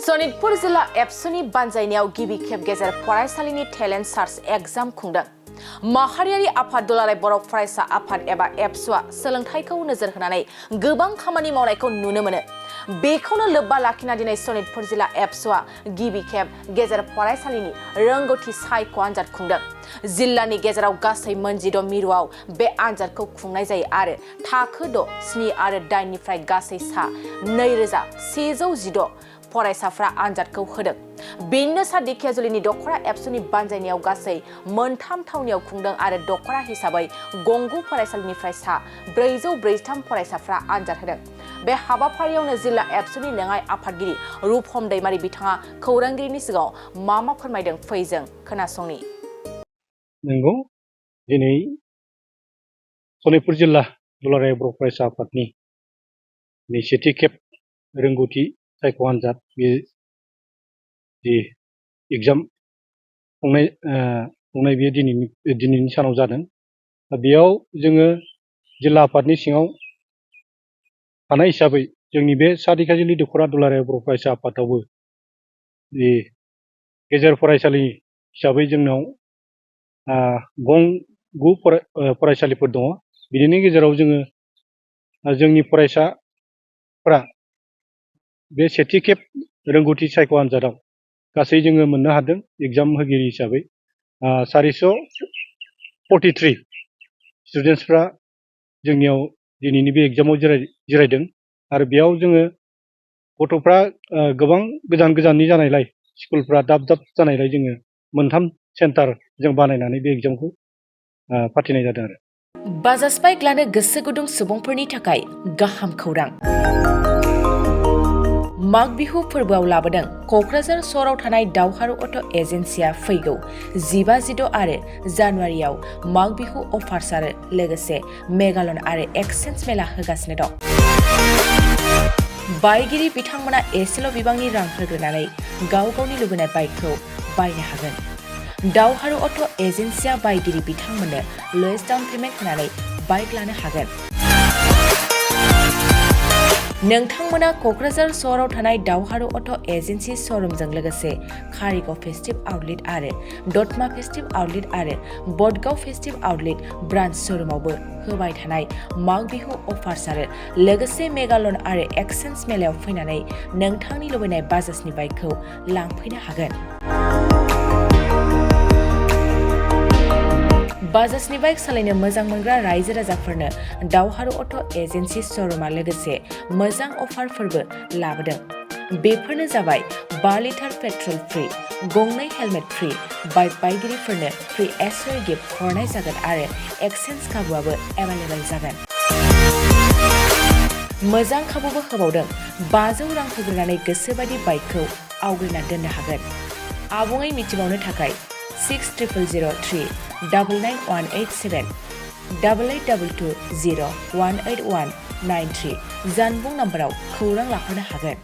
सनितपुर जिल्ला एबसुनि बानजायनायाव गिबि खेब गेजेर फरायसालिनि टेलेन्ट सार्च एग्जाम खुंदों। माहारियारि आफाद दुलाराय बर' फरायसा आफाद एबा एबसुआ सोलोंथाइखौ नोजोर होनानै गोबां खामानि मावनायखौ नुनो मोनो। बेखौनो लोब्बा लाखिना दिनै सनितपुर जिल्ला एबसुआ गिबि खेब गेजेर फरायसालिनि रोंगौथि सायख' आनजाद खुंदों। जिल्लानि गेजेराव गासै मोनजिद' मिरुआव बे आनजादखौ खुंनाय जायो आरो थाखो 6, 7 आरो 8 निफ्राय गासै सा 2116 फरायसाफ्रा आनजादखौ होदों। बेनिनो सा दिखियाजुलिनि दखरा एबसुनि बानजायनायाव गासै मोनथाम थावनियाव खुंदों आरो दखरा हिसाबै गंगु फरायसालिनिफ्राय सा 443 फरायसाफ्रा आनजाद होदों। बे हाबाफारियावनो जिल्ला एबसुनि लेङाइ आफादगिरि रुपम दैमारि बिथाङा खौरांगिरिनि सिगाङाव मा फोरमायदों फै जों खोनासंनि। नंगौ, दिनै सनितपुर जिल्ला दुलाराय बर' फरायसा आफादनि सेथि खेब रोंगौथि सायख' आनजाद बे जि एग्जाम खुंनाय बे दिनैनि सानाव जादों। बेयाव जोङो जिल्ला आफादनि सिङाव थानाय हिसाबै जोंनि बे सा दिखियाजुलि दखरा दुलाराय बर' फरायसा आफादावबो जि गेजेर फरायसालि हिसाबै जोंनाव गु फरायसालिफोर दङ। बिनि गेजेराव जोङो जोंनि फरायसाफ्रा बे सेथि खेब रोंगौथि सायख' आनजादाव गासै जोङो मोननो हादों एग्जाम होगिरि हिसाबै 443 स्टुडेन्टसफ्रा जोंनियाव दिनैनि बे एग्जामाव जिरायदों आरो बेयाव जोङो गथ'फ्रा गोबां गोजाननि जानायलाय स्कुलफ्रा दाब जानायलाय जोङो मोनथाम सेन्टार जों बानायनानै बे एग्जामखौ फाथिनाय जादों आरो। बाजाज बाइक लानो गोसो गुदुं सुबुंफोरनि थाखाय गाहाम खौरां। माग बिहु फोरबोआव लाबोदों क'क्राझार सहराव थानाय दावहारु अट' एजेन्सिया फैगौ 15-16 आरो जानुवारियाव माग बिहु अफार्स आरो लोगोसे मेगालन आरो एक्सचेन्ज मेला होगासिनो दं। बायगिरि बिथांमोना एसेल' बिबांनि रां होग्रोनानै गावनि लुबैनाय बाइकखौ बायनो हागोन। दावहारु अट' एजेन्सिया बायगिरि बिथांमोननो लवेस्ट डाउन पेमेन्ट होनानै बाइक लानो हागोन। नोंथांमोना क'क्राझार सहराव थानाय दावहारु अट' एजेन्सि श'रुमजों लोगोसे कारिगाव फेस्टिभ आउटलेट आरो दतमा फेस्टिभ आउटलेट आरो बडगाव फेस्टिभ आउटलेट ब्रान्च श'रुमावबो होबाय थानाय माग बिहु अफार्स आरो लोगोसे मेगालन आरो एक्सचेन्ज मेलायाव फैनानै नोंथांनि लुबैनाय बाजाजनि बाइकखौ लांफैनो हागोन। बाजाजनि बाइक सालायनो मोजां मोनग्रा रायजो राजाफोरनो दावहारु अट' एजेन्सि श'रुमा लोगोसे मोजां अफारफोरबो लाबोदों। बेफोरनो जाबाय 5 लिटार पेट्रल फ्रि, गंनै हेलमेट फ्रि, बाइक बायगिरिफोरनो फ्रि एसरी गिफ्ट हरनाय जागोन आरो एक्सचेन्ज खाबुआबो एभेलेबेल जागोन। मोजां खाबुबो होबावदों, 500 रां होग्रोनानै गोसोबायदि बाइकखौ आवग्रिना दोननो हागोन। आबुङै मिथिबावनो थाखाय 6003 99187 8822 0 18193 जानबुं नाम्बाराव खौरां लाहरनो हागोन।